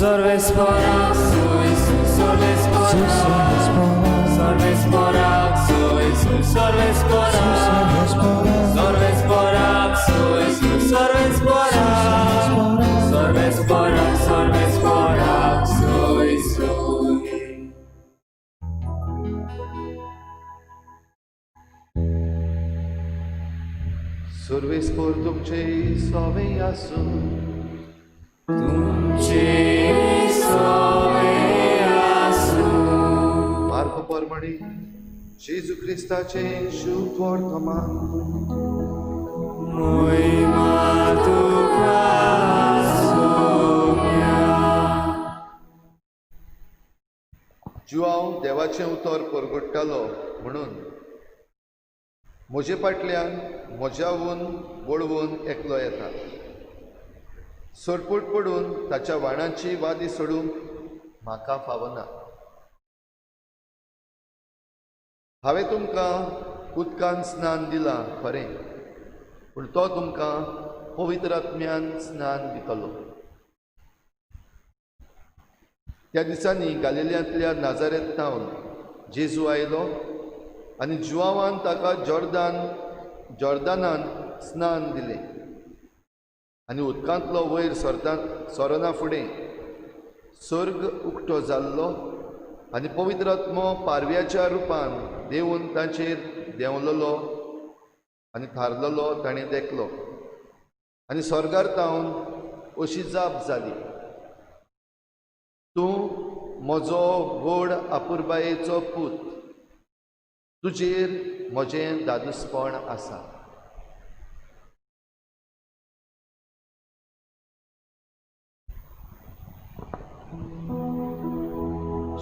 Sorbes porak, sui, sui, sorbes porak. Sorbes porak, sui, sui, sorbes porak. Sorbes porak, sui, sui, sorbes porak. Sorbes porak, sorbes porak, sui, sui. सर्वेस्पोर तुमचे सोवे आसूं. तुमचे सोवे आसूं. Marco परमणी जेजू क्रिस्ताचे शुभ वर्तमान. मोहिमा तुका सोम्या. जुआंव देवाचें उतर परगट्टालो म्हणून म्हजे फाटल्यान म्हज्यावून वळवून एकलो येता. सरपूट पडून ताच्या वाणाची वादी सोडूंक म्हाका फावना. हांवें तुमकां उदकान स्नान दिलां खरें, पूण तो तुमकां पवित्र आत्म्यान स्नान दितलो. त्या दिसांनी गालिल्यांतल्या नाजारेत थावन जेजू आयलो आनी जुआवान ताका जॉर्दानान स्नान दिलें. आनी उदकांतलो वयर सरता सरना फुडें सर्ग उक्तो जाल्लो आनी पवित्र आत्मो पारव्याच्या रुपान देवून ताचेर देंवलेलो आनी थारलेलो ताणें देखलो. आनी स्वर्गार तावन अशी जाप जाली, तूं म्हजो व्हड आपुरबायेचो पूत, तुजेर म्हजें दादूसपण आसा.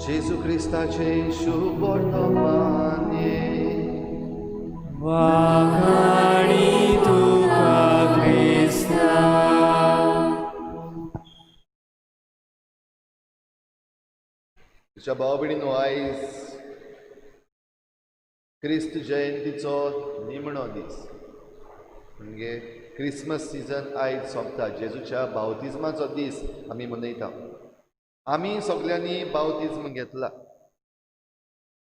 जेजू क्रिस्ताचें शुभ वर्तमान. वाखाणी तुका क्रिस्ता. तुज्या भाव भयणीनो, आयज क्रिस्त जयंतीचो निमणो दीस, म्हणजे क्रिसमस सिजन आयज सोंपता. जेजूच्या बावतिज्माचो दीस आमी मनयता. आमी सगल्यांनी बावतिज्म घेतला.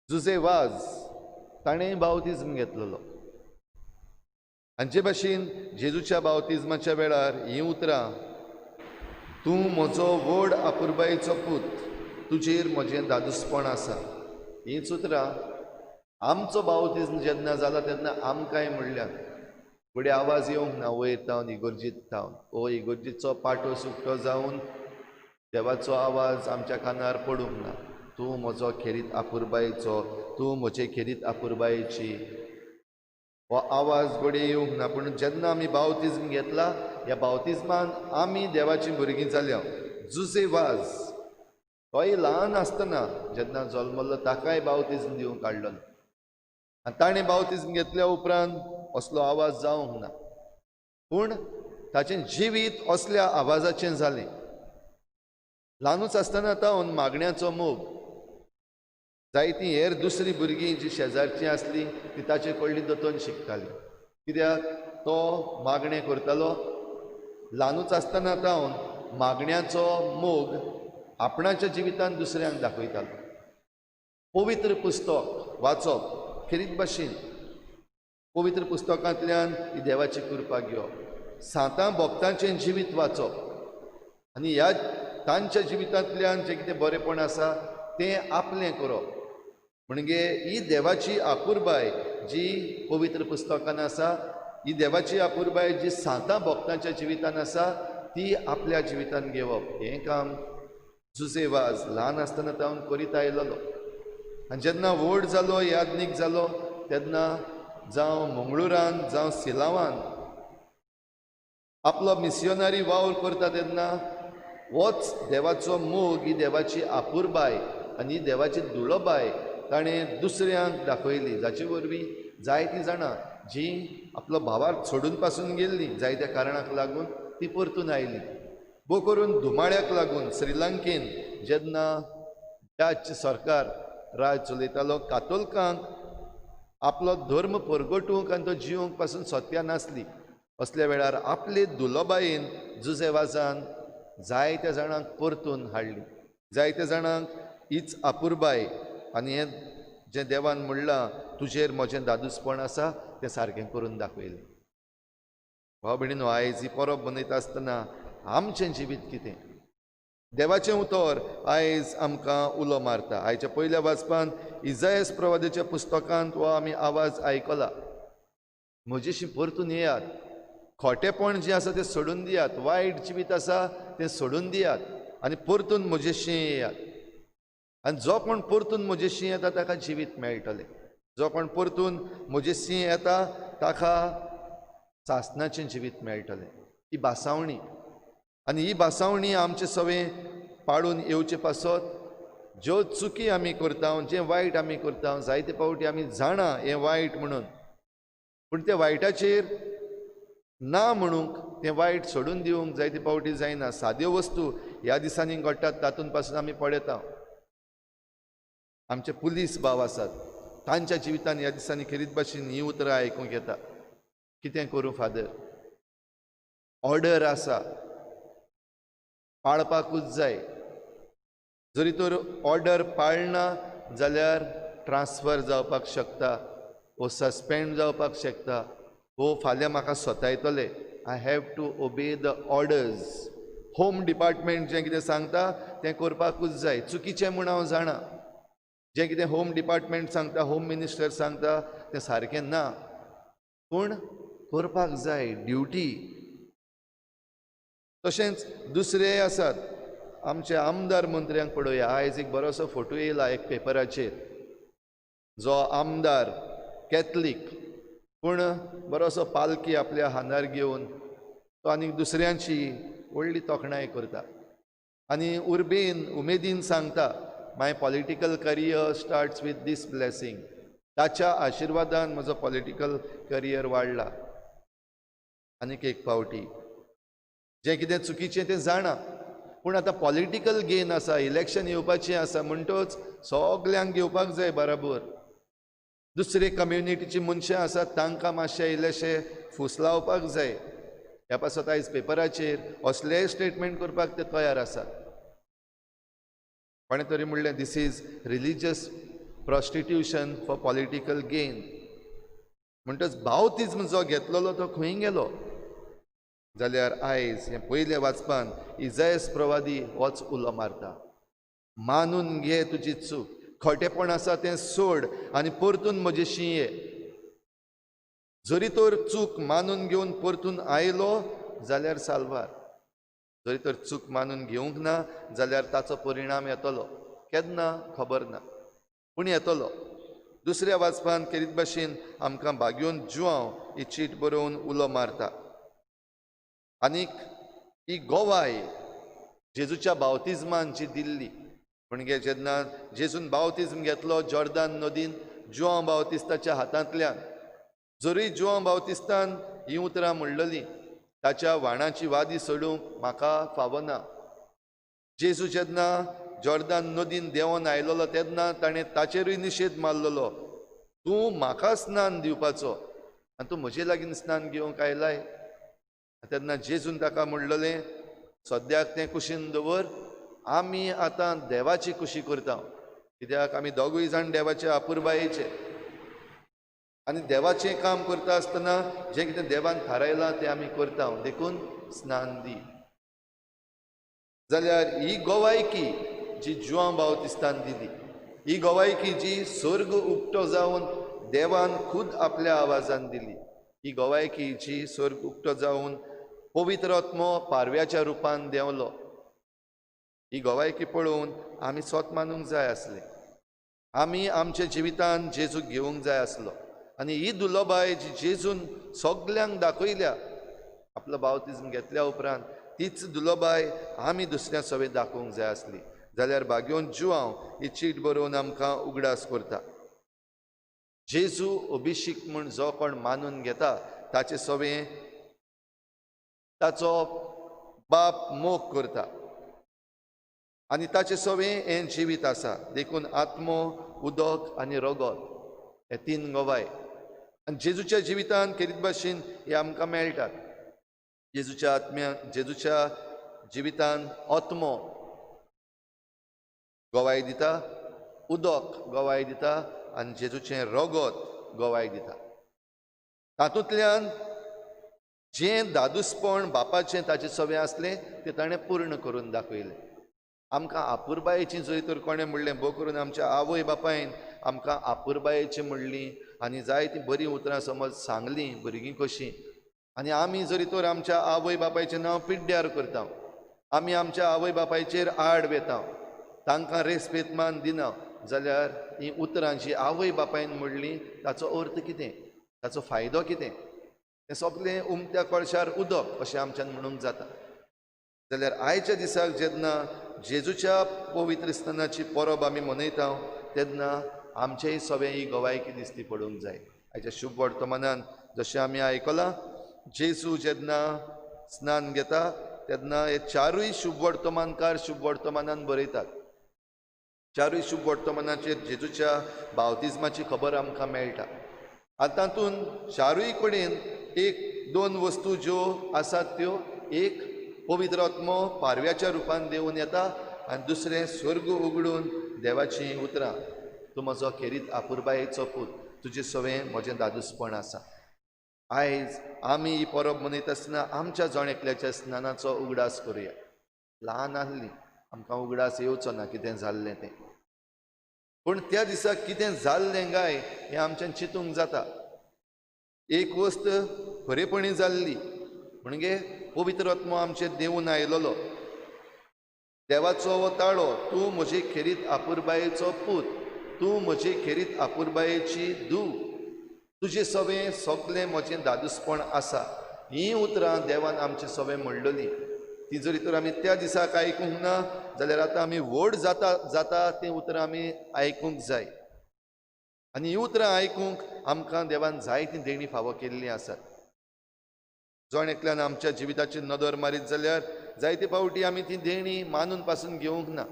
जुजे वाज ताणें बावतिज्म घेतलेलो. आनी जे भाशेन जेजूच्या बावतिज्माच्या वेळार हीं उतरां, तूं म्हजो व्हड आपुरबायेचो पूत, तुजेर म्हजें दादूसपण आसा, हींच उतरां आमचो बावतिज्म जेन्ना जाला तेन्ना आमकांय म्हणल्यार फुडें आवाज येवंक ना वयर तावन इगोर्जीत तावन ओ इगोर्जीचो पाटो सुकटो जावन देवाचो आवाज आमच्या कानार पडूंक ना. तूं म्हजो खेरीत आपुरबायेचो, तूं म्हजे खेरीत आपुरबायेची, हो आवाज घडये येवंक ना. पूण जेन्ना आमी बावतिज्म घेतला, ह्या बावतिज्मान आमी देवाचीं भुरगीं जाल्या. जुजे वाज तोय ल्हान आसतना जेन्ना जल्मल्लो ताकाय बावतिज्म दिवंक काडलो आनी ताणें बावतिज्म घेतल्या उपरांत असलो आवाज जावंक ना, पूण ताचें जिवीत असल्या आवाजाचें जालें. ल्हानूच आसतना तावन मागण्याचो मोग, जायतीं हेर दुसरीं भुरगीं जी शेजारचीं आसलीं ती ताचे कडली दोतोन शिकतालीं, कित्याक तो मागणें करतालो. ल्हानूच आसतना तावन मागण्याचो मोग आपणाच्या जिवितांत दुसऱ्यांक दाखयतालो. पवित्र पुस्तक वाचप, खेरीत भाशेन पवित्र पुस्तकांतल्यान ही देवाची कृपा घेवप, सांतां भक्तांचें जिवीत वाचप आनी ह्या तांच्या जिवितांतल्यान जें कितें बरेंपण आसा तें आपलें करप. म्हणजे ही देवाची आपुरबाय जी पवित्र पुस्तकान आसा, ही देवाची आपुरबाय जी सांतां भक्तांच्या जिवितान आसा ती आपल्या जिवितान घेवप, हें काम जुजे वाज ल्हान आसतना तावन करीत आयलेलो. आनी जेन्ना व्हड जालो, याज्ञीक जालो, तेन्ना जावं मंगळुरान जावं सिलावान आपलो मिसियोनारी वावर करता तेन्ना होच देवाचो मोग, ही देवाची आपुरबाय आनी ही देवाची दुळोबाय ताणें दुसऱ्यांक दाखयली, जाचे वरवीं जायतीं जाणां जीं आपलो भावार्थ सोडून पासून गेल्लीं जायत्या कारणाक लागून ती परतून आयलीं. भोव करून धुमाळ्याक लागून श्रीलंकेन जेन्ना डच सरकार राज चलयतालो, कातोलकांक आपलो धर्म परगटूंक आनी तो जिवंक पासून सत्या नासली. असल्या वेळार आपले दुलोबायेन जुजे वाजान जायत्या जाणांक परतून हाडली, जायत्या जाणांक हीच अपुरबाय आनी हें जें देवान म्हणलां तुजेर म्हजें दादूसपण आसा तें सारकें करून दाखयलें. भाव भयणीनो, आयज ही परब मनयता आसतना आमचें जिवीत कितें? देवाचें उतर आयज आमकां उलो मारता. आयच्या पयल्या वाचपान इजायस प्रवादाच्या पुस्तकांत हो आमी आवाज आयकला, म्हजेशी परतून येयात, खोटेपण जें आसा तें सोडून दियात, वायट जिवीत आसा तें सोडून दियात आनी परतून म्हजेशी येयात. आनी जो कोण परतून म्हजेशी येता ताका जिवीत मेळटलें, जो कोण परतून म्हजेशी येता ताका सासणाचें जिवीत मेळटलें. ही भासावणी आनी ही भासावणी आमचे सवें पाळून येवचे पासत ज्यो चुकी आमी करता, जें वायट आमी करता, जायते फावटी आमी जाणा हें वायट म्हणून, पूण त्या वायटाचेर ना म्हणूंक, तें वायट सोडून दिवंक जायते फावटी जायना. साद्यो वस्तू ह्या दिसांनी घडटात तातूंत पासून आमी पळयता. आमचे पुलीस भाव आसात तांच्या जिवितान ह्या दिसांनी खेरीत भाशेन हीं उतरां आयकूंक येता, कितें करूं फादर, ऑर्डर आसा पाळपाकूच जाय, जरी तर ऑर्डर पाळना जाल्यार ट्रान्सफर जावपाक शकता वो सस्पेंड जावपाक शकता, वो फाल्यां म्हाका सतायतले. I have to obey the orders. Home department जें कितें सांगता तें करपाकूच जाय, चुकीचें म्हूण हांव जाणा, जें कितें होम डिपार्टमेंट सांगता, होम मिनिस्टर सांगता तें सारकें ना, पूण करपाक जाय, ड्युटी. तशेंच दुसरे आसात आमचे आमदार मंत्र्यांक पळोवया. आयज एक बरोसो फोटो येयला एक पेपराचेर, जो आमदार कॅथलीक पूण बरोसो पालकी आपल्या हातार घेवन तो आनीक दुसऱ्यांची व्हडली तोखणाय करता आनी उर्बेन उमेदीन सांगता, my political career starts with this blessing. ताच्या आशिर्वादान म्हजो पॉलिटिकल करियर वाडला. आनीक एक फावटी जें कितें चुकीचें तें जाणा, पूण आतां पॉलिटिकल गेन आसा, इलेक्शन येवपाचें आसा म्हणटच सगल्यांक घेवपाक जाय बराबर. दुसरे कम्युनिटीची मनशां आसात तांकां मातशें इल्लेशें फुसलावपाक जाय. ह्या पासत आयज पेपराचेर असलेय स्टेटमेंट करपाक ते तयार आसात. कोणें तरी म्हणलें, this is religious prostitution for political gain. म्हणटच बावतिज्म जो घेतलेलो तो खंय गेलो? जाल्यार आयज हें पयलें वाचपान इजायस प्रवादी होच उलो मारता, मानून घे तुजी चूक, खोटेपण आसा तें सोड आनी परतून म्हजेशी ये. जरी तर चूक मानून घेवन परतून आयलो जाल्यार साल्वार, जरी तर चूक मानून घेवंक ना जाल्यार ताचो परिणाम येतलो, केन्ना खबर ना पूण येतलो. दुसऱ्या वाचपान खेरीत भाशेन आमकां बागयोन जुआंव ही चीट बरोवन उलो मारता आनीक ही गोवाय जेजूच्या बावतिज्मान जी दिल्ली, म्हणजे जेन्ना जेजून बावतिज्म घेतलो जॉर्दान नदीन जुआंव बावतिस्ताच्या हातांतल्यान, जरी जुआंव बावतिस्तान हीं उतरां म्हणलेलीं, ताच्या व्हाणाची वादी सोडूंक म्हाका फावना. जेजू जेन्ना जॉर्दान नदीन देंवन आयलेलो तेन्ना ताणें ताचेरूय निशेध मारलेलो, तूं म्हाका स्नान दिवपाचो आनी तूं म्हजे लागीं स्नान घेवंक आयलाय. तेन्ना जेजून ताका म्हणलेलें, सद्याक तें कुशीन दवर, आमी आतां देवाची कुशी करता, कित्याक आमी दोगूय जाण देवाचे अपुरबायेचे आनी देवाचें काम करता आसतना जें कितें देवान थारायलां तें आमी करता, देखून स्नान दी. जाल्यार ही गोवायकी जी जुआंव बावतिस्तान दिली, ही गोवायकी जी स्वर्ग उक्तो जावन देवान खूद आपल्या आवाजान दिली, ही गोवायकी जी स्वर्ग उक्तो जावन पवित्र आत्मो पारव्याच्या रुपान देंवलो, ही गोवायकी पळोवन आमी स्वत मानूंक जाय आसले, आमी आमच्या जिवितान जेजूक घेवंक जाय आसलो. आनी ही दुर्लभाय जी जेजून सगल्यांक दाखयल्या आपलो बावतिज्म घेतल्या उपरांत, तीच दुर्लभाय आमी दुसऱ्या सवें दाखोवंक जाय आसली. जाल्यार बागयोन जुआंव ही चीट बरोवन आमकां उगडास करता, जेजू अभिषेक म्हूण जो कोण मानून घेता ताचे सवें ताचो बाप मोग करता आनी ताचे सवें हें जिवीत आसा. देखून आत्मो, उदक आनी रगत हे तीन गवाय आनी जेजूच्या जिवितान खेरीत भाशेन हे आमकां मेळटात. जेजूच्या आत्म्या, जेजूच्या जिवितान आत्मो गवाय दिता, उदक गवाय दिता आनी जेजूचें रगत गवाय दिता. तातूंतल्यान जें दादूसपण बापाचें ताचें सवें आसलें तें ताणें पूर्ण करून दाखयलें. आमकां आपुरबायेची जरी तर कोणें म्हणलें, भोव करून आमच्या आवय बापायन आमकां आपुरबायेची म्हणली आनी जायतीं बरीं उतरां समज सांगलीं भुरगीं कशीं, आनी आमी जरी तर आमच्या आवय बापायचें नांव पिड्ड्यार करता, आमी आमच्या आवय बापायचेर आड वेता, तांकां रेस्पेद मान दिना, जाल्यार हीं उतरां जी आवय बापायन म्हणलीं ताचो अर्थ कितें, ताचो फायदो कितें, तें सगलें उमत्या कळशार उदक अशें आमच्यान म्हणूंक जाता. जाल्यार आयच्या दिसाक जेन्ना जेजूच्या पवित्र स्नानाची परब आमी मनयता तेन्ना आमचेय सगळें ही गवायकी दिसती पडूंक जाय. आयच्या शुभ वर्तमानान जशें आमी आयकलां, जेजू जेन्ना स्नान घेता तेन्ना हे चारूय शुभ वर्तमानकार शुभ वर्तमानान बरयतात. चारूय शुभ वर्तमानाचेर जेजूच्या बावतिज्माची खबर आमकां मेळटा. आनी तातूंत चारूय कडेन एक दोन वस्तू ज्यो आसात त्यो, एक पवित्र आत्मो पारव्याच्या रुपान देंवून येता आनी दुसरें स्वर्ग उगडून देवाचीं उतरां, तूं म्हजो खेरीत आपुरबायेचो पूत, तुजे सवें म्हजें दादूसपण आसा. आयज आमी ही परब मनयता आसतना आमच्या जण एकल्याच्या स्नानाचो उगडास करुया. ल्हान आसली आमकां उगडास येवचो ना कितें जाल्लें तें, पूण त्या दिसा कितें जाल्लें काय हें आमच्यान चिंतूंक जाता. एक वस्त खरेपणी जाल्ली म्हणजे पवित्र आत्मो आमचेर देंवून आयलोलो, देवाचो हो ताळो, तूं म्हजे खेरीत आपुरबायेचो पूत, तूं म्हजे खेरीत आपुरबायेची धूव, तुजें सवें सगलें म्हजें दादूसपण आसा. हीं उतरां देवान आमचें सवें म्हणलोलीं. ती जरी तर आमी त्या दिसाक आयकूंक ना जाल्यार आतां आमी व्हड जाता जाता तीं उतरां आमी आयकूंक जाय. आनी हीं उतरां आयकूंक आमकां देवान जायतीं देणीं फावो केल्लीं आसात. जण एकल्यान आमच्या जिविताची नदर मारीत जाल्यार जायते फावटी आमी ती देणीं मानून पासून घेवंक ना,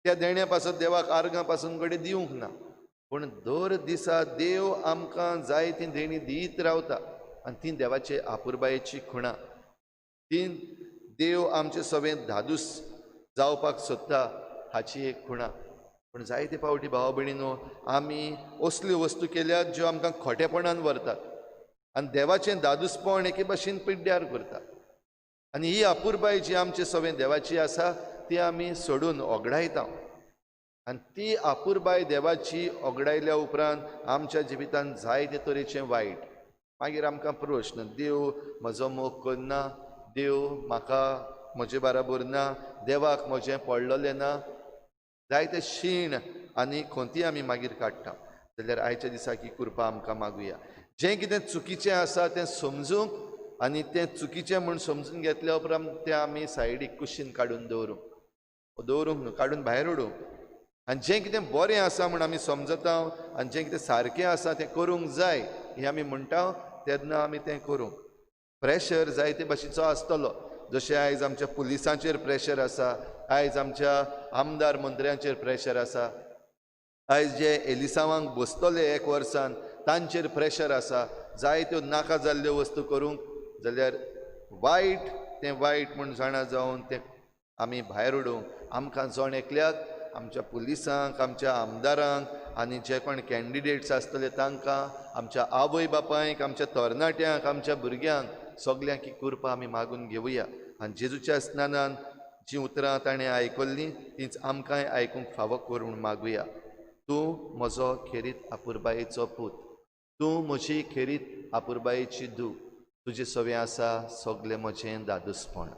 त्या देण्या पासत देवाक आर्गां पासून कडेन दिवंक ना, पूण दर दिसा देव आमकां जायतीं देणीं दीत रावता आनी ती देवाचे आपुरबायेची खुणां. ती देव आमचे सवें धादूस जावपाक सोदता हाची एक खुणा. पूण जायते फावटी भाव भयणीनो आमी असल्यो वस्तू केल्यात ज्यो आमकां खोटेपणान व्हरतात आनी देवाचें दादूसपण एके भाशेन पिड्ड्यार करता. आनी ही अपुरबाय जी आमचे सवें देवाची आसा ती आमी सोडून ओगडायता आनी ती अपुरबाय देवाची ओगडायल्या उपरांत आमच्या जिवितांत जायते तरेचें वायट. मागीर आमकां प्रश्न, देव म्हजो मोग करना, देव म्हाका म्हजे बराबर ना, देवाक म्हजें पडलेलें ना, जायते शीण आनी खंती आमी मागीर काडटा. जाल्यार आयच्या दिसाक ही कृपा आमकां मागुया. जें कितें चुकीचें आसा तें समजूंक आनी तें चुकीचें म्हूण समजून घेतल्या उपरांत तें आमी सायडीक कुशीन काडून दवरूंक, दवरूंक न्हू, काडून भायर उडोवंक. आनी जें कितें बरें आसा म्हूण आमी समजता आनी जें कितें सारकें आसा तें करूंक जाय हें आमी म्हणटा तेन्ना आमी तें करूंक. प्रेशर जायते भाशेचो आसतलो, जशें आयज आमच्या पुलिसांचेर प्रेशर आसा, आयज आमच्या आमदार मंत्र्यांचेर प्रेशर आसा, आयज जे एलिसांवांक बसतले एक वर्सान तांचेर प्रेशर आसा, जायत्यो नाका जाल्ल्यो वस्तू करूंक. जाल्यार वायट तें वायट म्हूण जाणा जावन तें आमी भायर उडोवंक आमकां जण एकल्याक, आमच्या पुलिसांक, आमच्या आमदारांक आनी जे कोण कॅन्डिडेट्स आसतले तांकां, आमच्या आवय बापायक, आमच्या तरणाट्यांक, आमच्या भुरग्यांक सगल्यांक ही कृपा आमी मागून घेवया. आनी जेजूच्या स्नानान जीं उतरां ताणें आयकल्लीं तींच आमकांय आयकूंक फावो कर म्हूण मागुया. तूं म्हजो खेरीत आपुरबायेचो पूत, तूं म्हजी खेरीत आपुरबायेची धूव, तुजे सवें आसा सगलें म्हजें दादूसपण.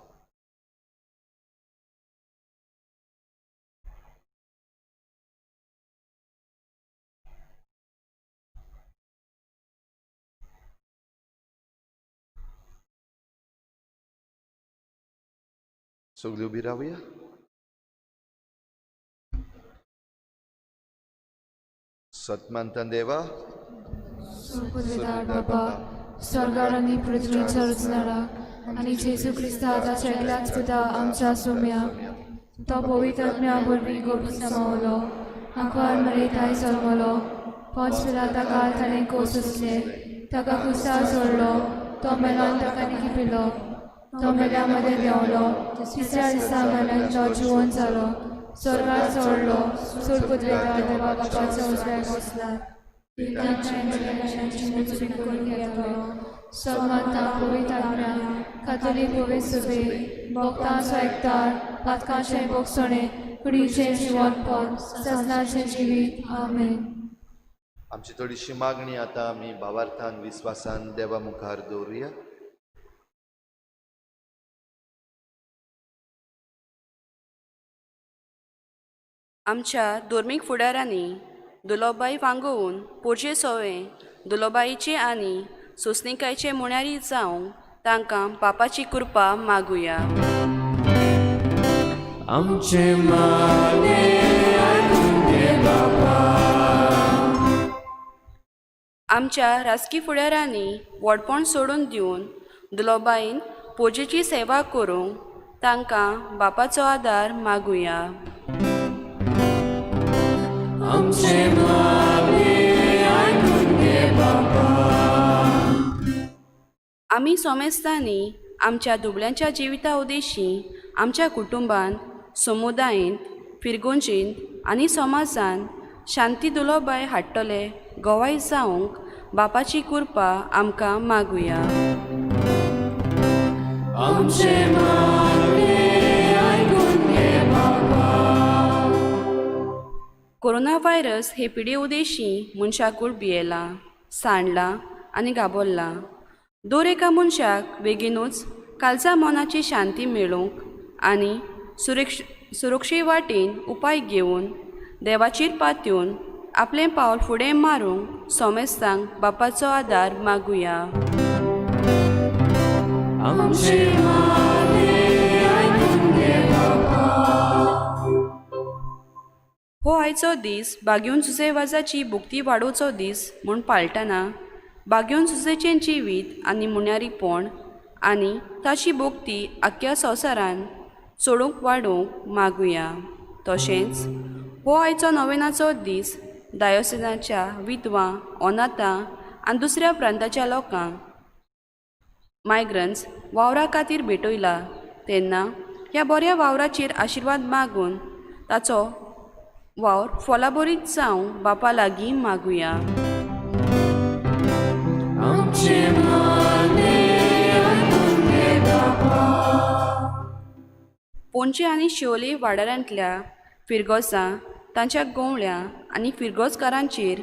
सगळी उबी रावया. सतमानता देवा, सुपुत्रदार बाबा, स्वर्गार आनी पृथ्वीचो रचणारा आनी जेजू क्रिस्ता ताच्या एकल्याच पुता आमच्या सोम्या, तो पवित्र आत्म्या वरवीं गोबी समावलो, आंकवार मरेताय जल्मलो, पोंच पिलाता काल ताणें कोस आसले, ताका कुस्तार सोडलो, तो मेलो आनी ताका निकिपिलो, तो मेल्या मदें देंवलो, तिसऱ्या दिसा मेल्यान तो जिवन जालो, स्वर्गार चडलो, सोड पुदवेता देवा बापाच्या उजव्याक बसला, तांची मोजणी करून घेतलो. सगमांता पवित्र आत्म्या, कातोलीक पवित्र सभे, भक्तांचो एकतार, पातकांचें भोगसणें, कुडीचें जिवनपण, सजनाचें जिवीत. आमेन. आमची थोडीशी मागणी आतां आमी भावार्थान विस्वासान देवा मुखार दवरुया. आमच्या धर्मीक फुडारांनी दुलोबाई वांगोवन पोरजे सोवे दुलोबाईचे आनी सोंसणिकायचे मुण्यारी जावंक तांकां बापाची कृपा मागुया. आमचे मागणे आयकून घे बापा. आमच्या राजकी फुडारांनी व्हडपण सोडून दिवन दुलोबाईन पोजेची सेवा करूंक तांकां बापाचो आदार मागुया. आमचे मागणे आयकून घे बापा. आमी सोमेस्तांनी आमच्या दुबळ्यांच्या जिविता उदेशी आमच्या कुटुंबांत, समुदायेंत, फिरगोंजींत आनी समाजांत शांती दुलोबाय हाडटले गवाय जावंक बापाची कृपा आमकां मागुया. आमचे मागणे आयकून घे बापा. कोरोना व्हायरस हे पिडे उदेशी मनशाकूळ भियेलां, सांडलां आनी गाबोल्लां. दर एका मनशाक बेगीनूच कालचा मनाची शांती मेळोवंक आनी सुरक्षे वाटेन उपाय घेवन देवाचेर पातयेवन आपलें पावल फुडें मारूंक सोमेस्तांक बापाचो आदार मागुया. आमचे मागणे आयकून घे बापा. हो आयचो दीस बागेवन जुजे वाजाची भुक्ती वाडोवचो दीस म्हूण पाळटना बागेवन जुजेचें जिवीत आनी मुण्यारीपण आनी ताची भोक्ती आख्ख्या संवसारान चडूंक वाडोवंक मागुया. तशेंच हो आयचो नोवेनाचो दीस दायोसिनाच्या विधवा, अनाथां आनी दुसऱ्या प्रांताच्या लोकांक मायग्रंट्स वावरा खातीर भेटयला तेन्ना ह्या बऱ्या वावराचेर आशिर्वाद मागून ताचो वावर फोलाबरीत जावंक बापा लागीं मागुया. आमचे मागणे आयकून घे बापा. पणजे आनी शिवोली वाठारांतल्या फिरगोजां, तांच्या गवळ्या आनी फिरगोजकारांचेर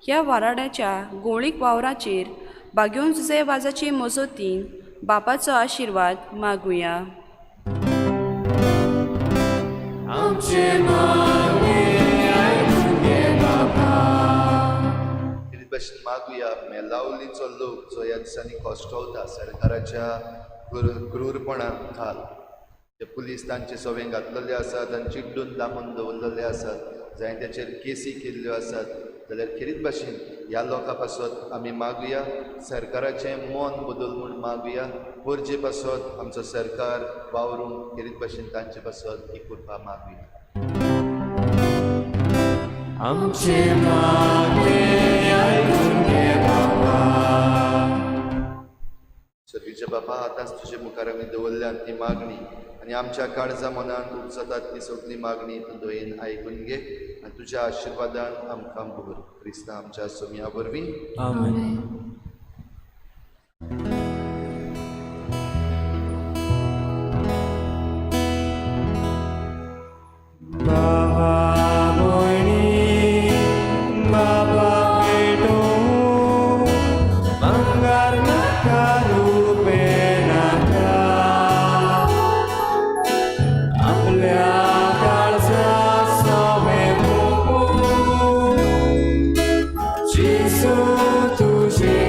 ह्या वाराड्याच्या गोवळीक वावराचेर बागेवन जुजे वाजाचे मजतीन बापाचो आशिर्वाद मागुया. आमचे मागणे आयकून घे बापा. तेच भाशेन मागुया मेलावलीचो लोक जो ह्या दिसांनी कश्टवता सरकाराच्या क्रूरपणा खाल, जे पुलीस तांचे सवें घातलेले आसात आनी चिड्डून दामून दवरलेले आसात, जायत्याचेर केसी केल्ल्यो आसात, जाल्यार खेरीत भाशेन ह्या लोकां पासत आमी मागुया सरकाराचें मन बदल म्हूण मागुया. गरजे पासत आमचो सरकार वावरूंक खेरीत भाशेन तांचे पासत ही कृपा मागुया. आमचे मागणे आयकून घे बापा. सर्वीच्या बापा, आतांच तुजे मुखार आमी दवरल्यात ती मागणी आनी आमच्या काळजा मनांत उपजतात ती सगळी मागणी तूं दयेन आयकून घे आनी तुज्या आशिर्वादान आमकां भर. क्रिस्ता आमच्या सोम्या वरवीं. आमेन. बाबा भयणी बाबा पेटो भांगार नाका रुपें नाका, आपल्या काळजा सवें मोगून जेजू तुजें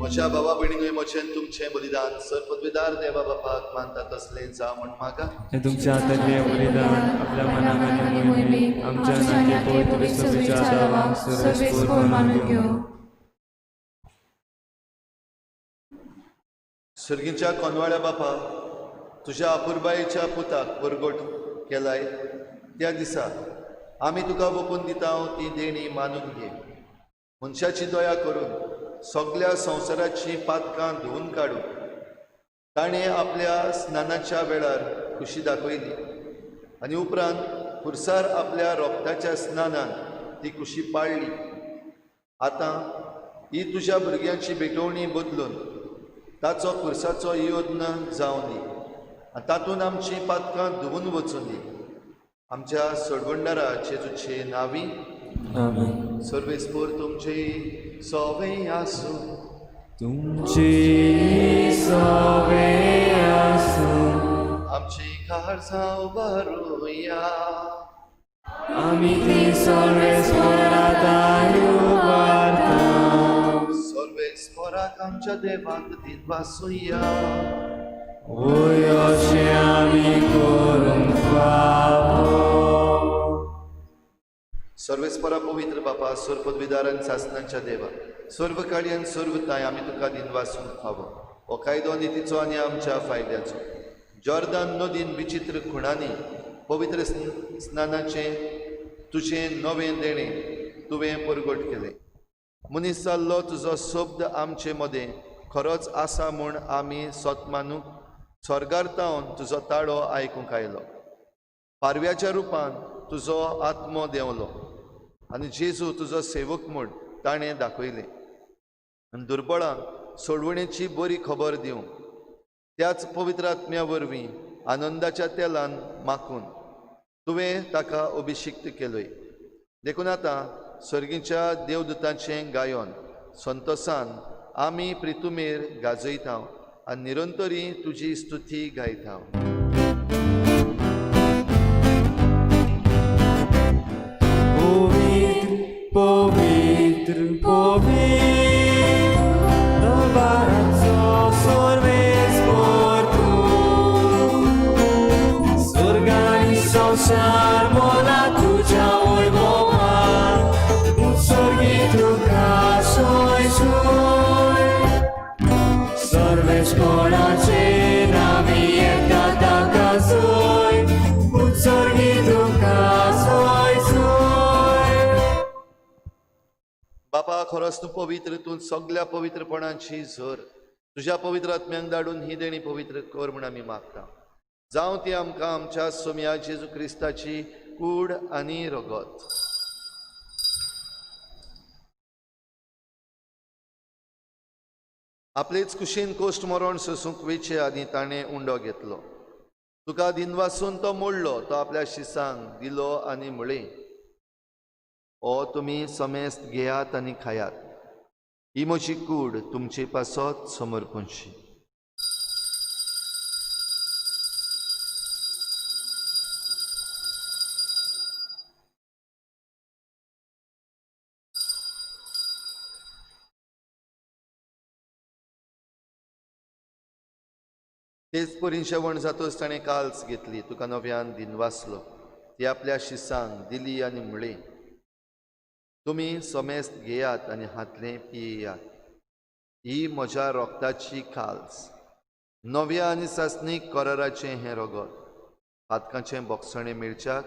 म्हज्या भावा भयणीनूय म्हजें तुमचें बलिदान सरपदवीदार देवा बापाक मानता तसलें जावं म्हूण मागा. ते तुमच्या हातांतलें बलिदान आपल्या मनाक आनी मोहिमेक आमच्या नाते पवित्र सभेच्या दावाक सर्वेस्पोर मानून घेवं. सर्गीच्या कोनवाळ्या बापा, तुज्या अपुरबायेच्या पुताक परगट केलाय त्या दिसा आमी तुका ओंपून दिता ती देणी मानून घे. मनशाची दया करून सगल्या संवसाराचीं पातकां धुवून काडून ताणें आपल्या स्नानाच्या वेळार खुशी दाखयली आनी उपरांत पुरसार आपल्या रोगताच्या स्नानान ती खुशी पाळ्ळी. आतां ही तुज्या भुरग्यांची भेटवणी बदलून ताचो खुर्साचो यत्न जावं दी आनी तातूंत आमचीं पातकां धुवून वचूं दी. आमच्या सोडवणदारा जेजूचे नांवी आमेन. सर्वेस्पोर तुमचे सोवे आसूं. तुमची सवे आसूं. आमची काळजां उबारुया. आमी ती सर्वेस्पोराक उबारता. सर्वेस्पोराक आमच्या देवाक दिनवासुया. वय अशें आमी करूंक फावो. सर्वेस्परा पवित्र बापा, सर्वपदवीदार आनी सासनांच्या देवा, सर्व काळी आनी सर्व ताय आमी तुका दिनवासूंक फावो. हो कायदो नितीचो आनी आमच्या फायद्याचो. जॉर्दान नदीन विचित्र खुणांनी पवित्र स्नानाचें तुजें नवें देणें तुवें परगट केलें. मनीस जाल्लो तुजो शब्द आमचे मदें खरोच आसा म्हूण आमी सोत मानूंक स्वर्गार तावन तुजो ताळो आयकूंक आयलो. पारव्याच्या रुपान तुजो आत्मो देंवलो आनी जेजू तुजो सेवक म्हूण ताणें दाखयलें आनी दुर्बळांक सोडवणेची बरी खबर दिवंक त्याच पवित्र आत्म्या वरवीं आनंदाच्या तेलान माखून तुवें ताका अभिशिक्त केलोय. देखून आतां सर्गीच्या देवदूतांचें गायन संतोसान आमी प्रितुमेर गाजयता आनी निरंतरी तुजी स्तुती गायता. पवित्र पवित्र पवित्र दरबाराचो सर्वेस्पोर तूं. स्वर्ग आनी संवसार मोला तुज्या वैभवान. उत्सर्गी तुका सोय सोय. सर्वेस्पोराचे नांवी येता ताका सोय. उत्सर्गी तुका सोय सोय. बापा, खरोच तूं पवित्र, तूं सगल्या पवित्रपणाची झर. तुज्या पवित्र आत्म्यांक धाडून ही देणी पवित्र कर म्हूण आमी मागता. जावं ती आमकां आमच्या सोम्या जेजू क्रिस्ताची कूड आनी रगत. आपलेच कुशीन कोश्ट मरण सोसूंक वेचे आदीं ताणें उंडो घेतलो. तुका दिनवासून तो मोडलो, तो आपल्या शिसांक दिलो आनी म्हळें, ओ तुमी समेस्त घेयात आनी खायात, ही म्हजी कूड तुमचे पासत समर्पणशी. तेच परीन शेवण जातच ताणें काल्स घेतली, तुका नव्यान दिनवासलो, ती आपल्या शिसांक दिली आनी म्हळें, तुमी समेस्त घेयात आनी हातलें पियेयात, ही म्हज्या रोगताची काल्स, नव्या आनी सासणीक कराराचें हें रगत, पातकांचें बोगसणें मेळच्याक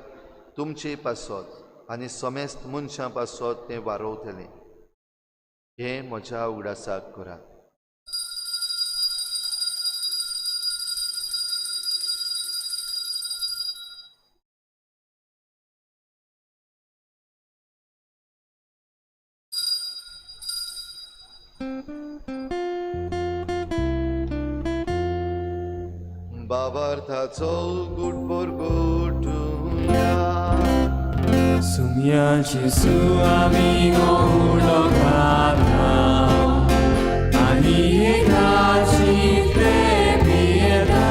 तुमचे पासत आनी समेस्त मनशां पासत तें वारोवतलें. हें म्हज्या उगडासाक करात. बाबार्थाचो गुटपोर गोटुया. सुम्या जेजू आमी उडो खाता आनी एकाशितले पियेता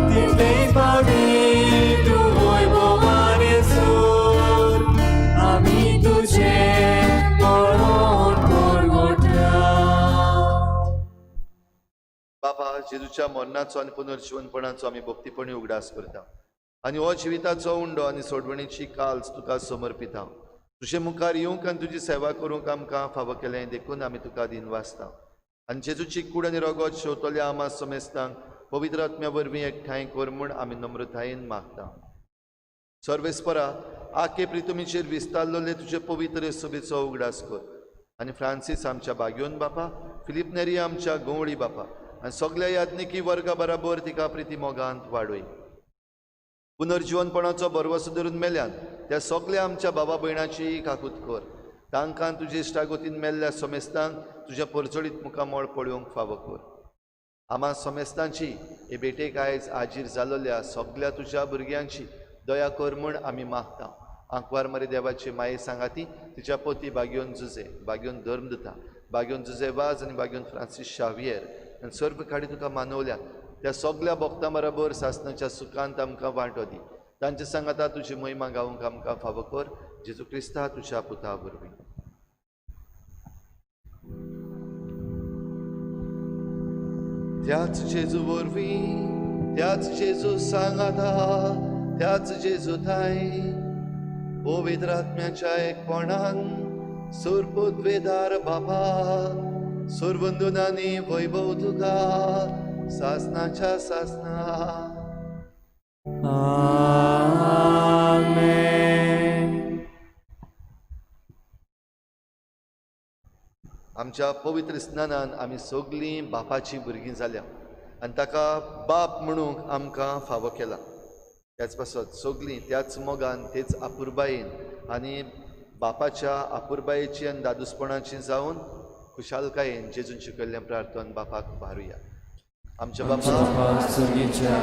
तितले फावटी तूं वैभवान येसूर आमी तुजें मरण परगटा. जेजूच्या मरणाचो आनी पुनर्जिवनपणाचो आमी भक्तीपणी उगडास करता आनी हो जिविताचो उंडो आनी सोडवणीची काल्स तुका समर्पिता. तुजे मुखार येवंक आनी तुजी सेवा करूंक आमकां फावो केलें देखून आमी तुका दिनवासता. आनी जेजूची कूड आनी रगत शेवतल्या आमा समेस्तांक पवित्र आत्म्या वरवीं एकठांय कर म्हूण आमी नम्रतायेन मागता. सर्वेस्परा आखे प्रितुमीचेर विस्तारलेले तुजे पवित्र सभेचो उगडास कर आनी फ्रांसीस आमच्या बाग्योन बापा, फिलीप नेरी आमच्या गंवळी बापा आनी सगल्या याज्ञिकी वर्गा बराबर तिका प्रिती मोगांत वाडय. पुनर्जिवनपणाचो भरवसो धरून मेल्यान त्या सगल्या आमच्या बाबा भयणाची काकूत कर. तांकां तुजे इश्टागतीन मेल्ल्या समेस्तांक तुज्या परजळीत मुखामळ पळोवंक फावो कर. आमा समेस्तांची हे भेटेक आयज आजीर जालोल्या सगल्या तुज्या भुरग्यांची दया कर म्हूण आमी मागता. आंकवार मरे देवाची माये सांगाती तिच्या पती बाग्योन जुजे, बाग्योन धर्मदुता, बाग्योन जुजे वाज आनी बाग्योन फ्रांसीस शावियर आनी सर्व खाडी तुका मानवल्या त्या सगल्या भक्तां बराबर सासणाच्या सुखांत आमकां वांटो दी. तांचे सांगाता तुजी महिमा गावंक आमकां फावो कर. जेजू क्रिस्ता तुज्या पुता वरवीं. त्याच जेजू वरवीं, त्याच जेजू सांगाता, त्याच जेजू थांय पवित्र आत्म्याच्या एकपणान सुरपुद्वेदार बापा सुरवंदुनांनी वैभव तुका सासनाच्या सासना. आमेन. आमच्या पवित्र स्नानान आमी सगळीं बापाची भुरगीं जाल्या आनी ताका बाप म्हणूंक आमकां फावो केला. त्याच पासत सगळीं त्याच मोगान तेच आपुरबायेन आनी बापाच्या आपुरबायेची आनी दादूसपणाची जावन खुशालकायेन जेजून शिकयल्लें प्रार्थन बापाक भारुया. आमच्या बापा स्वर्गीच्या,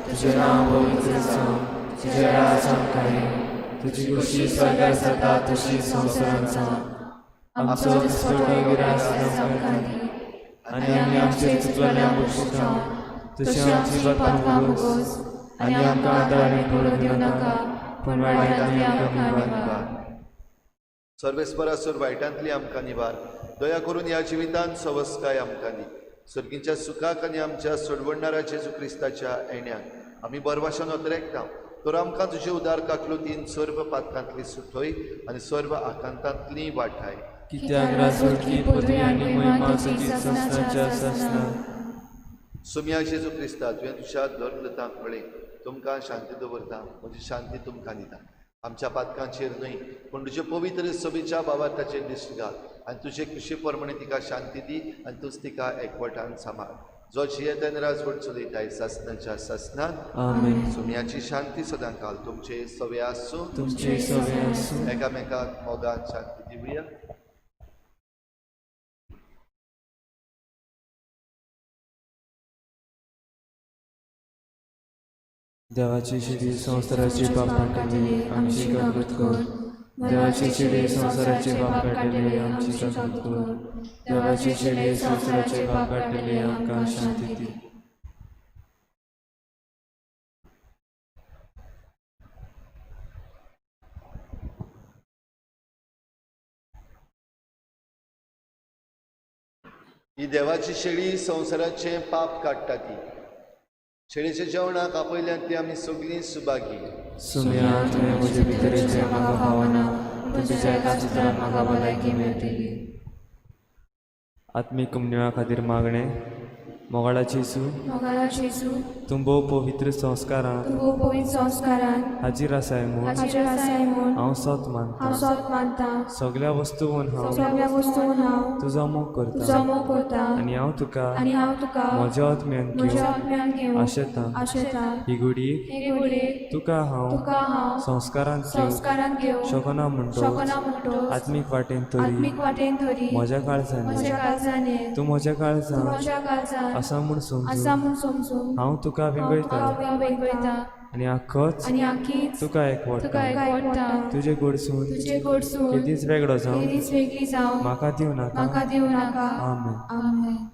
तुझें नांव पवित्र जावं, तुजें राज आमकां येवं, तुजी खुशी स्वर्गार जाता तशी संवसारांत जावं. आमचो दिसपटो गिरास आमकां दी आनी आमी आमचे चुकलेल्या बक्षिता तशी आमची पातकां भोगोस आनी आमकां आदार पडूं दिवं नाका, पूण वायटांतली आमकां निवार. सर्वेस्परा सोर वायटांतली आमकां निवार. दया करून ह्या जिवितांत सवस्काय आमकां दी. सर्गीच्या सुखाक आनी आमच्या सोडवणणारा जेजू क्रिस्ताच्या येण्याक आमी बरवाशान अतरेकता. तर आमकां तुजे उदार काकलुतीन सर्व पातकांतली सुटय आनी सर्व आकांतांतली वाठाय. कित्याक राजवटकी पदवी आनी महिमा तुजी सासणाच्या सासणा. सुम्या जेजू क्रिस्ता, तुवें तुज्या धर्मदूतांक म्हळें, तुमकां शांती दवरता, म्हजी शांती तुमकां दिता. आमच्या पातकांचेर न्हय पूण तुजे पवित्र सभेच्या बाबार्थाचेर दिश्ट घाल आनी तुजे खुशी प्रमाणे तिका शांती दी आनी तूच तिका एकवटान सांबाळ. जो जियेता आनी राजवट चलयताय सासणाच्या सासणांत. आमेन. सुम्याची शांती सदां काल तुमचे सवे आसूं, तुमचे सवे आसूं. एकामेकाक मोगान शांती दिवया. देवाची शिडी संवसाराचे पाप काडटले आमची काकूत कर. देवाची शिडी संवसाराचे पाप काडटले आमची काकूत कर. देवाची शिडी संवसाराचे पाप काडटले आमकां शांती दी. ही देवाची शेळी संवसाराचें पाप काडटा ती शेळीच्या जेवणाक आपयल्यान ती आमी सगळीं सुभागी. सुम्या, तुवें म्हजे भितरेचें म्हाका फावना, पूण तुज्या एका चित्रान म्हाका भलायकी मेळटली. आत्मीक उमनिवा खातीर मागणें. मोगाळा जेजू, मोगाळा जेजू, तूं भोव पवित्र संस्कारांत तूं भोव पवित्र संस्कारांत हाजीर आसाय म्हूण हाजीर आसाय म्हूण हांव सत मानता. हांव सत मानता. सगल्या वस्तून हांव सगल्या वस्तून हांव तुजो मोग करता तुजो मोग करता आनी हांव तुका आनी हांव तुका म्हज्या आत्म्यान म्हज्या घेवंक आत्म्यान घेवंक आशेता. आशेता. ही घडयेक हे घडयेक तुका हांव तुका हांव संस्कारांत घेवंक संस्कारांत घेवंक शकना म्हणटोच शकना म्हणटोच आत्मीक वाटेन तरी आत्मीक वाटेन तरी म्हज्या काळजांनी म्हज्या काळजाने तूं म्हज्या तूं काळजांत म्हज्या काळजांत आसा म्हूण आसा समजून म्हूण समजून हांव तुका हांव वेंगयता तुका वेंगयता आनी आखोच आनी आखीच तुका एकवटा. तुका एकवटा. तुजे कडसून तुजे कडसून केदीच वेगळो जावं केदीच वेगळी जावं म्हाका दिवं नाका. म्हाका दिवं नाका. आमेन. आमेन.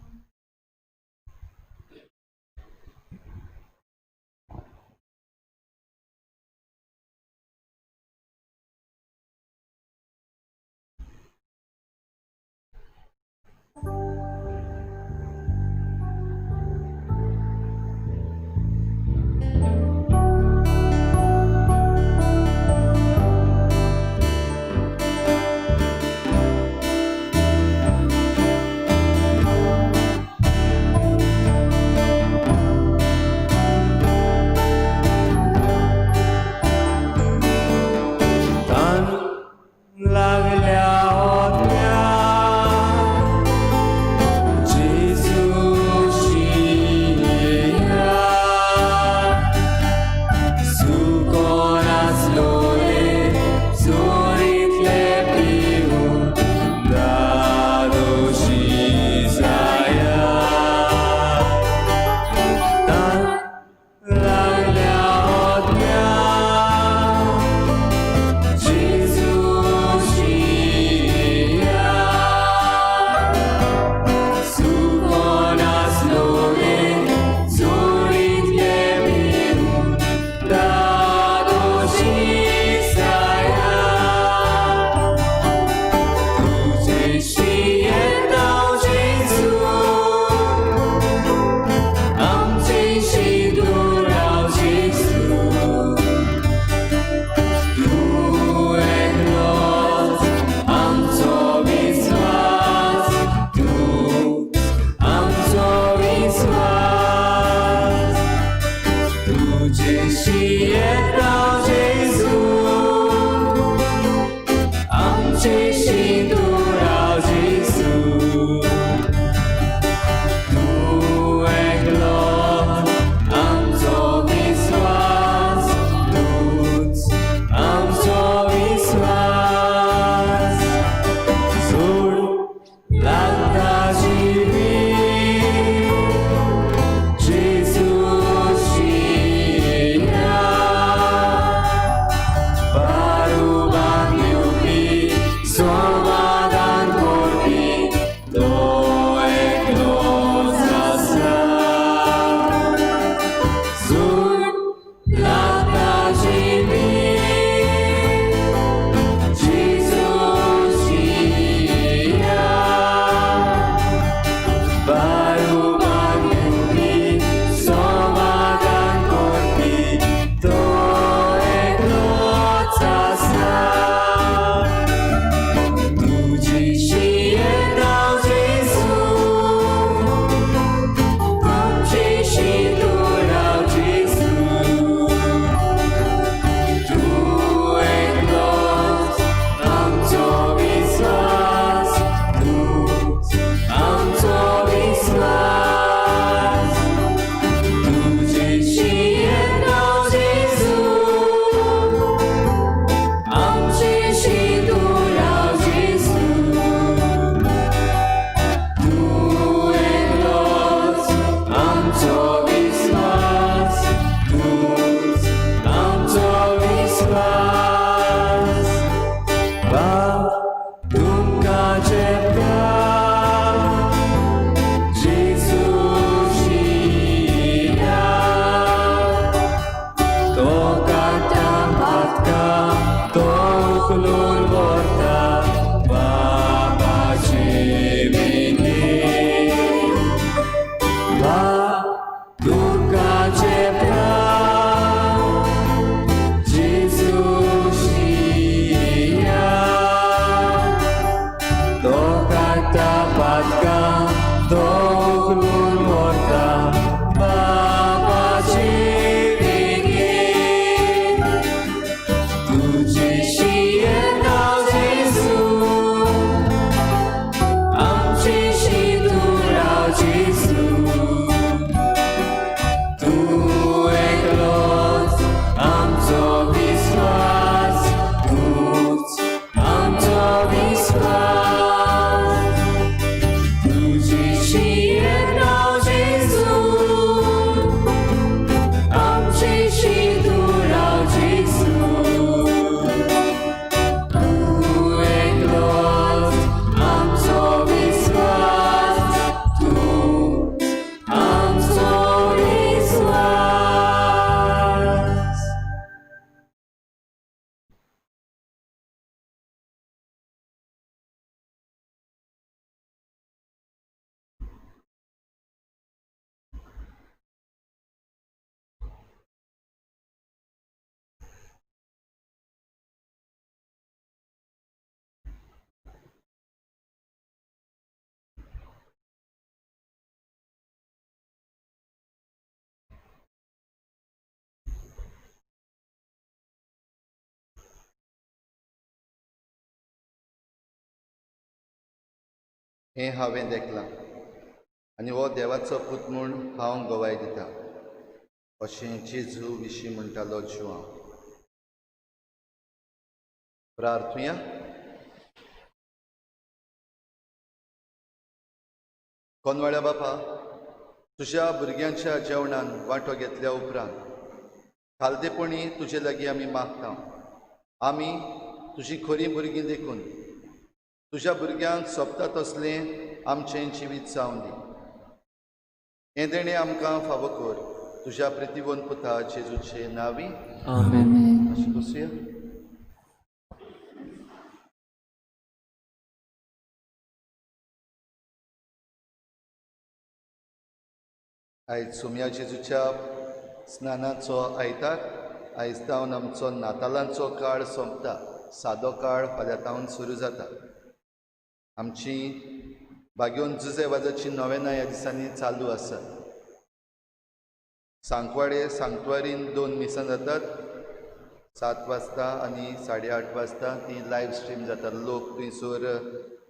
हें हांवें देखलां आनी हो देवाचो पूत म्हूण हांव गवाय दिता, अशें जेजू विशीं म्हणटालो जुआंव। प्रार्थुया। कोनवाळ्या बापा, तुज्या भुरग्यांच्या जेवणान वांटो घेतल्या उपरांत खालतेपणी तुजे लागीं आमी मागता, आमी तुजी खरी भुरगीं देखून तुज्या भुरग्यांक सोबता तसलें आमचें जिवीत जावन दी। हें देणें आमकां फावो कर तुज्या प्रितीवन पुता जेजूचे नांवी, आमेन। अशें बसुया। आयज सोम्या जेजूच्या स्नानाचो आयतार। आयज तावन आमचो नातालांचो काळ सोंपता, सादो काळ फाल्यां तावन सुरू जाता। आमची बागेवन जुजे वाजाची नोवेनां ह्या दिसांनी चालू आसा। सांकवाडे सांकवारीन 2 मिसां जातात, 7 वाजता आनी 8:30 वाजता ती लायव्ह स्ट्रीम जाता। लोक थंयसर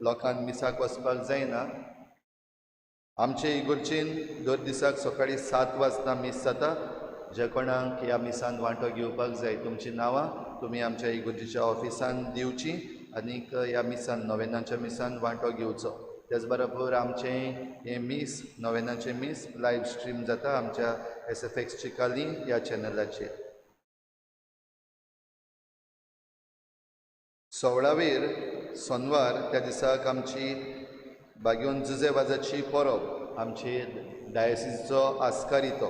लोकांक मिसाक वचपाक जायना। आमचे इगोर्चेन दर दिसाक सकाळीं 7 वाजता मीस जाता। जे कोणाक ह्या मिसान वांटो घेवपाक जाय तुमची नांवां तुमी आमच्या इगोर्जेच्या ऑफिसान दिवची आनीक ह्या मिसान नोवेनाच्या मिसान वांटो घेवचो। त्याच बरोबर आमचें हें मीस नोवेनाचें मीस लायव्ह स्ट्रीम जाता आमच्या SFX Chicalim ह्या चॅनलाचेर। 16वेर सोनवार त्या दिसाक आमची बागेवन जुजे वाजाची परब, आमचे डायसिसचो आस्कारी तो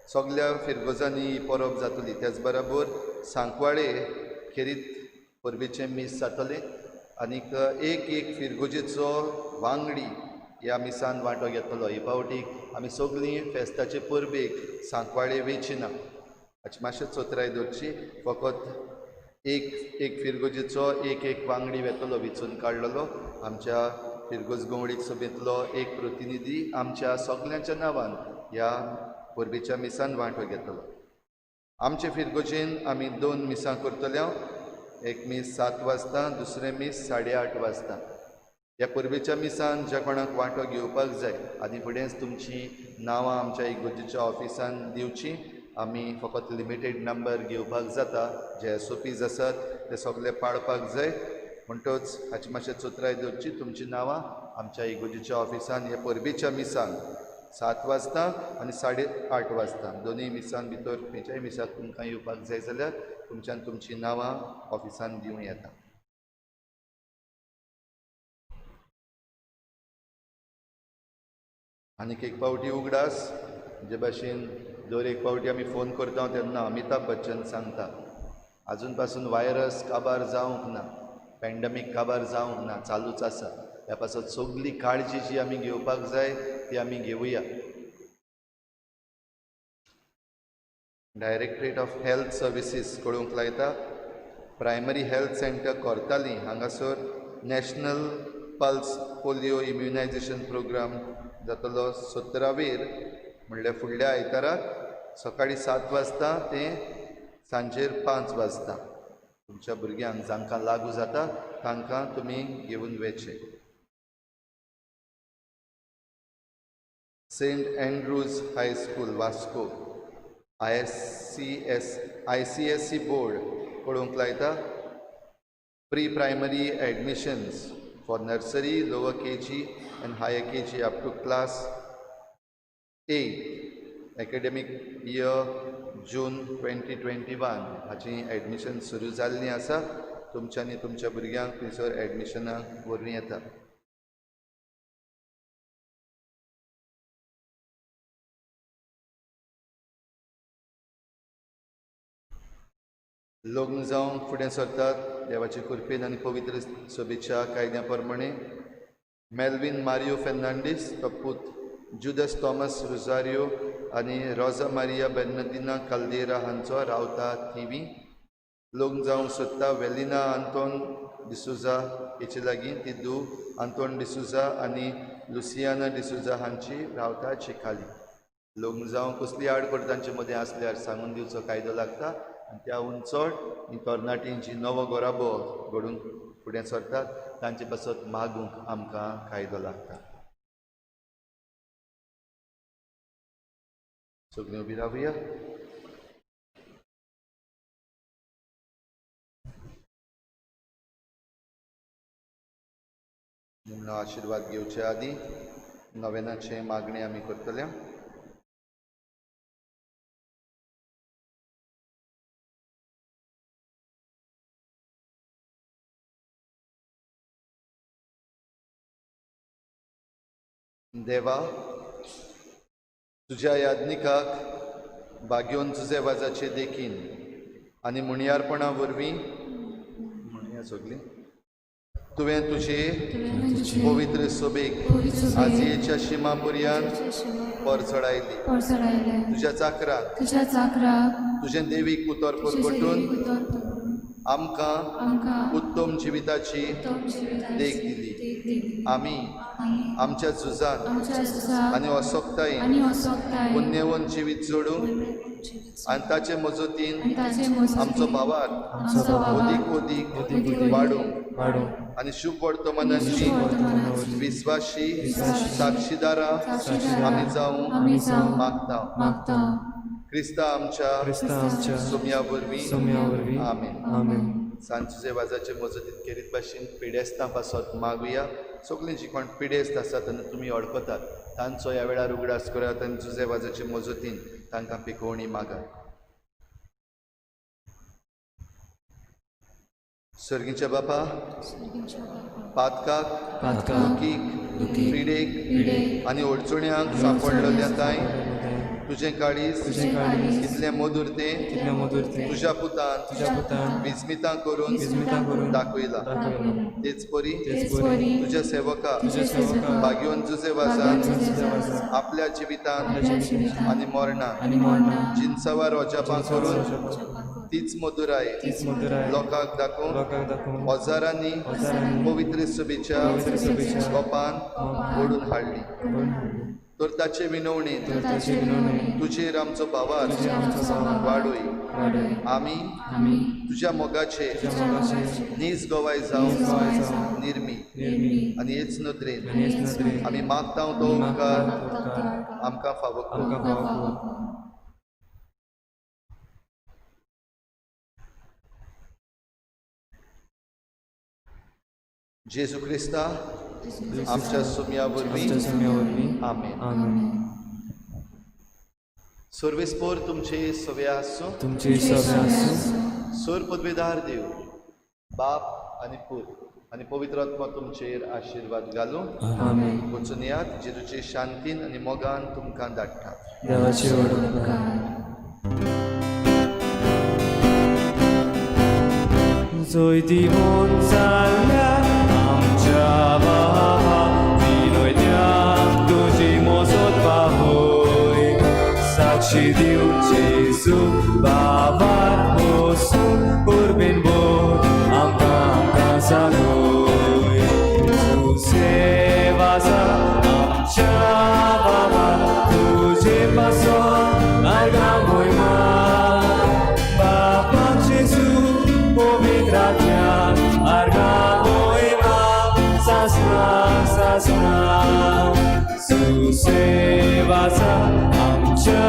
सगल्या फिरगोजांनी ही परब जातली। त्याच बरोबर सांकवाळे खेरीत परबेचें मीस जातलें आनीक एक एक फिरगोजेचो वांगडी ह्या मिसान वांटो घेतलो। ही पावटीक आमी सगळीं फेस्ताचे परबेक सांकवाळे वेची ना, हाची मातशें चतुराय दवरची। फकत एक एक फिरगोजेचो एक एक वांगडी वेतलो विचून काडलेलो आमच्या फिरगोज गवळीक सभेंतलो एक प्रतिनिधी आमच्या सगल्यांच्या नांवान ह्या परबेच्या मिसान वांटो घेतलो। आमचे फिरगोजेन आमी 2 मिसां करतले, एक मीस 7 वाजता, दुसरें मीस 8:30 वाजता। ह्या परबेच्या मिसान ज्या कोणाक वांटो घेवपाक जाय आनी फुडेंच तुमची नांवां आमच्या इगोर्जेच्या ऑफिसान दिवची। आमी फकत लिमिटेड नंबर घेवपाक जाता, जे SOPs आसात ते सगळे पाळपाक जाय। म्हणटच हाची मातशें चतुराय दवरची। तुमची नांवां आमच्या इगोर्जेच्या ऑफिसान ह्या परबेच्या मिसान 7 वाजता आनी 8:30 वाजता दोनूय मिसान भितर खंयच्याय मिसाक तुमकां येवपाक जाय जाल्यार तुमच्यान तुमची नांवां ऑफिसान दिवं येता। आनीक एक पावटी उगडास, जे भाशेन दर एक पावटी आमी फोन करता तेन्ना अमिताभ बच्चन सांगता, आजून पासून व्हायरस काबार जावंक ना, पॅन्डेमीक काबार जावंक ना, चालूच आसा। ह्या पासत सगळी काळजी जी आमी घेवपाक जाय ती आमी घेवया। डायरेक्टरेट ऑफ हेल्थ सर्विसीस कळोवंक लायता, प्रायमरी हेल्थ सेंटर कोर्ताली हांगासर national pulse polio immunisation programme जातलो 17वेर म्हणल्यार फुडल्या आयताराक सकाळीं 7 वाजता ते सांजेर 5 वाजता। तुमच्या भुरग्यांक जांकां लागू जाता तांकां तुमी घेवन वचचें। Saint Andrews high school Vasco ICSE board कळोवंक लायता, pre primary admissions for nursery, lower KG and higher KG up to class 8 academic year June 2021 हाची एडमिशन सुरू जाल्ली आसा। तुमच्यांनी तुमच्या भुरग्यांक थंयसर एडमिशनाक व्हरूं येता। लग्न जावंक फुडें सरतात देवाचे कृपेन आनी पवित्र सभेच्या कायद्या प्रमाणे मेल्विन मारियो फेर्नांडीस, तो पूत जुदस थॉमस रोजारियो आनी रोजा मारिया बेर्नादिना काल्देरा हांचो रावता थिवी। लग्न जावंक सोदता वेलिना आंतोन डिसुजा हेचे लागीं, ती धूव आंतोन डिसुजा आनी लुसियाना डिसुजा हांची रावता चिखाली। लग्न जावंक कसली आडखळ तांचे मदें आसल्यार सांगून दिवचो कायदो लागता आनी त्याहून चड ही तरणाटींची नवो गोराबो घडून फुडें सरतात तांचे पासत मागूंक आमकां कायदो लागता. सगळीं उबी रावया. निमणो आशिर्वाद घेवचे आदीं नवेनाचें मागणें आमी करतले. देवा, तुज्या याज्ञिकाक बागेवन तुजे वाजाचे देखीन आनी मुणयारपणा वरवीं म्हणया सगळीं तुवें तुजे पवित्र सोबेक आजयेच्या शिमा पर्यंत परचडायली. तुज्या चाकराक तुजें देवीक उतर परगटून आमकां उत्तम जिविताची देख दिली. आमी आमच्या झुजान आनी असक्तायेन पुण्यवंत जिवीत जोडूंक आनी ताचे मजतीन आमचो भावार अदीक अदीक वाडूंक आनी शुभ वर्तमानाची विस्वाशी साक्षीदारां आमी जावंक मागता. क्रिस्ता आमच्या सोम्या वरवीं. आमेन. आमेन. सांजचे वाजाचे मजतीन केरीत भाशेन पिडेस्तां पासत मागुया. सगळीं जी कोण पिडेस्त आसात आनी तुमी वळखतात तांचो ह्या वेळार उगडास करात आनी जुजे वाजाचे मजतीन तांकां पिकोवणी मागात. सर्गीच्या बापा, पातकाक, दुखीक, पिडेक आनी अडचण्यांक सांपडलेल्या तांय तुजें काळीज कितलें मधूर तें तुज्या पुतान विस्मितां करून दाखयलां. तेच परी तुज्या सेवका बागेवन जुजे वाजान आपल्या जिवितान आनी मरणान जिनसावार अजापां करून तीच मधुराय लोकांक दाखोवन हजारांनी पवित्र सभेच्या गोपान ओडून हाडली. तर ताचे विनवणेन तुजेर आमचो भावार वाडय. आमी तुज्या मोगाचे नीज गवाय जावन निर्मी आनी हेच नदरेन आमी मागता तो उपकार आमकां फावो कर. जेजू क्रिस्ता आमच्या सुम्या वरवीं. आमेन. सर्वेस्पोर तुमचे सवे आसूं. तुमचे सवे आसूं. सोर पदवेदार देव बाप आनी पूत आनी पवित्र आत्मा तुमचेर आशिर्वाद घालूं. आमेन. वचून यात जेजूचे शांतीन आनी मोगान तुमकां धाडटा. देवाची व्हड उपकार. जयती जाल्या आमच्या बाबा विनयत्या तुजी मोसत बाबय साक्षी दिवचे जेजू बाबार बसून उर्बेन बोल आमकां आमकां सांगय सेवासा आमच्या बाबा तुजे पासोन आर्गां मोहिमा बाबा जेजू पवित्र आत्म्या आर्गां मोहिमा सासना सासना सुसेवासा आमच्या